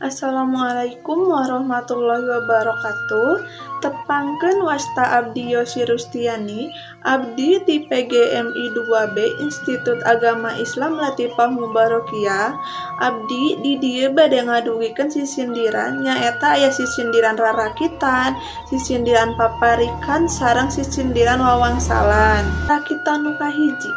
Assalamualaikum warahmatullahi wabarakatuh. Tepangkeun, wasta abdi Yosi Rustiani. Abdi ti PGMI 2B Institut Agama Islam Latifah Mubarokiyah. Abdi di dieu bade ngadugikeun sisindiran, nyaeta aya sisindiran rarakitan, sisindiran paparikan, sareng sisindiran wawangsalan. Rakitan nu kahiji,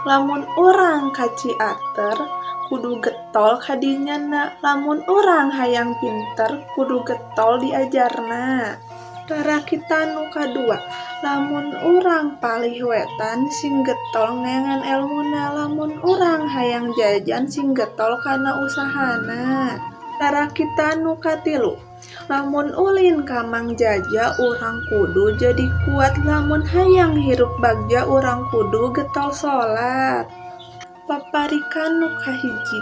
lamun urang ka Ciater kudu getol kadinyana, lamun urang hayang pinter kudu getol diajarna. Rarakitan nu kadua, lamun urang palih wetan sing getol neangan elmuna, lamun urang hayang jajan sing getol kana usahana. Rarakitan nu katilu, lamun ulin ka Mang Jaja urang kudu jadi kuat, lamun hayang hirup bagja urang kudu getol salat. Paparikan nu kahiji,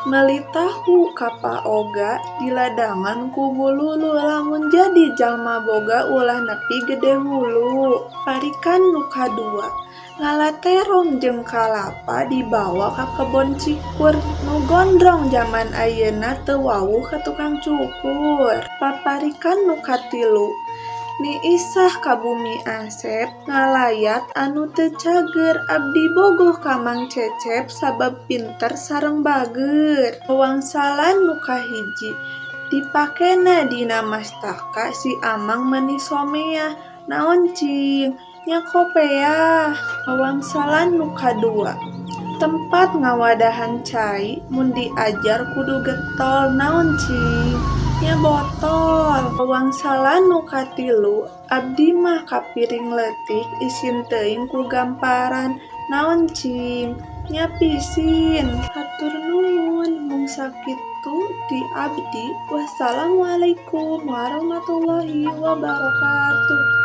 meuli tahu ka Pa Oga diladangan ku Bu Lulu, lamun jadi jalma boga ulah nepi gede hulu. Parikan nu kadua, ngala terong jeung kalapa dibawa ka kebon cikur, nu gondrong jaman ayeuna teu wawuh ka tukang cukur. Paparikan nu katilu, Niisah ka bumi Asep ngalayat anu teu cager. Abdi bogoh ka Mang Cecep sabab pinter sareng bager. Wawangsalan nu kahiji, dipakena dina mastaka si Amang meuni someah, naon cing nya kopeah. Wawangsalan nu kadua, tempat ngawadahan cai mun diajar kudu getol, naon cing nya botol. Wawangsalan nu katilu, abdi mah kapiring leutik isin teuing ku gamparan, naon cing nya pisin. Hatur nuhun, mung sakitu ti abdi. Wassalamualaikum warahmatullahi wabarakatuh.